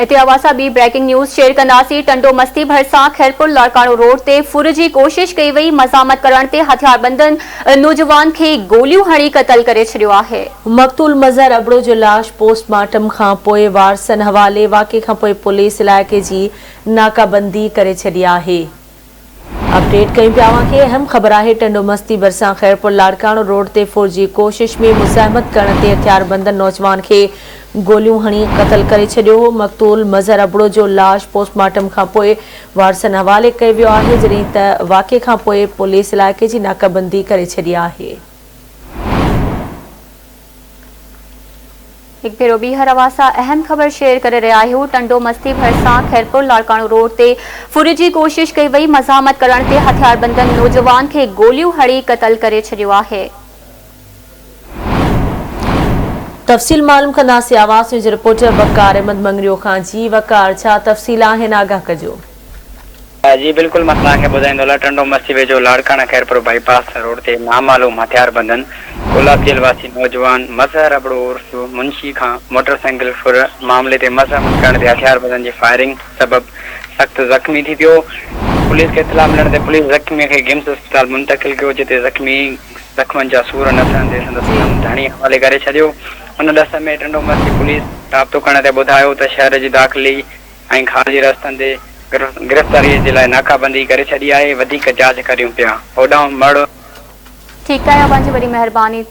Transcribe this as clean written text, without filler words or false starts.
هتي اوهان سان ٻي بريڪنگ نيوز شيئر ڪنداسين، ٽنڊو مستي ڀرسان خيرپور لاڙڪاڻو روڊ تي ڦر جي ڪوشش ڪئي وئي، مزاحمت ڪرڻ تي هٿياربندن نوجوان کي گوليون هڻي قتل ڪري ڇڏيو آهي. مقتول مظهر ابڙو جو لاش پوسٽ مارٽم کان پوء وارثن حوالي، واقعي کان پوء پوليس علائقي جي ناڪابندي ڪري ڇڏي آهي. اپڊيٽ ڪيون پيا اوهان کي اهم خبر آهي ٽنڊو مستي ڀرسان خيرپور لاڙڪاڻو روڊ تي ڦر جي ڪوشش ۾ مزاحمت ڪرڻ تي هٿياربندن نوجوان کي گوليون هڻي قتل ڪري ڇڏيو هو مقتول مظهر ابڙو جو لاش پوسٽ مارٽم کانپوء وارثن حوالي ڪيو ويو آهي جڏهن ته واقعي کانپوء پوليس علائقي جي ناڪابندي ڪري ڇڏي آهي. هڪ ڀيرو ٻيهر اوهان سان اهم خبر شيئر ڪري رهيا آهيون ٽنڊو مستي ڀرسان خيرپور لاڙڪاڻو روڊ تي ڦر جي ڪوشش ڪئي وئي مزاحمت ڪرڻ تي هٿياربندن نوجوان کي گوليون هڻي قتل ڪري ڇڏيو آهي. تفصيل معلوم ڪنداسين آواز نيوز رپورٽر وقار احمد مڱريو کان جي وقار ڇا تفصيل آهن آگاهه ڪجو. جي بلڪل مان توهان کي ٻڌائيندو هلان ٽنڊو مستي ويجهو Larkana Khairpur bypass road تي نامعلوم هٿياربندن گلاب جيل واسي نوجوان مظهر ابڙو عرف منشي کان موٽر سائيڪل ڦر معاملي تي مزاحمت ڪرڻ تي هٿياربندن جي فائرنگ سبب سخت زخمي ٿي پيو پوليس کي اطلاع ملڻ تي پوليس زخمي کي گمس اسپتال منتقل ڪيو جتي زخمي زخمن جا سور نه سهندي سندس دم ڌڻي حوالي ڪري ڇڏيو ان ڏس ۾ ٽنڊو مستي پوليس رابطو ڪرڻ تي ٻڌايو ته شهر جي داخلي ۽ خارجي رستن تي گرفتاري جي لاء ناڪابندي ڪري ڇڏي آهي، وڌيڪ جاچ ڪريون پيا. هوڏانهن مڙهه. ٺيڪ آهي اوهان جي وڏي مهرباني.